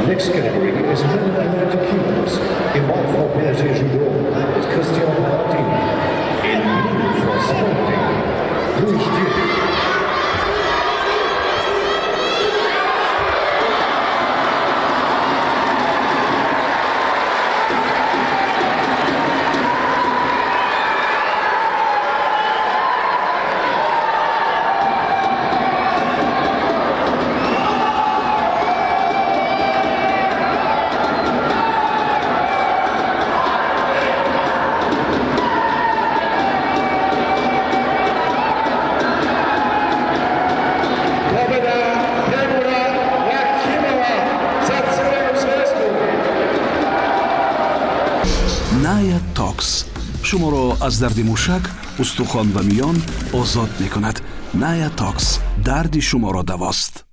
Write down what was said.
Next category is men 90 kilos. In white for PSG Judo is Christian Paladin. In blue for Sporting, Louis Dieu. Победа Темура Рахимова за Crvenu zvezdu. Ная Токс шуморо аз дарди мушак, устухон ва миён озод мекунад. Ная Токс дарди шуморо давост.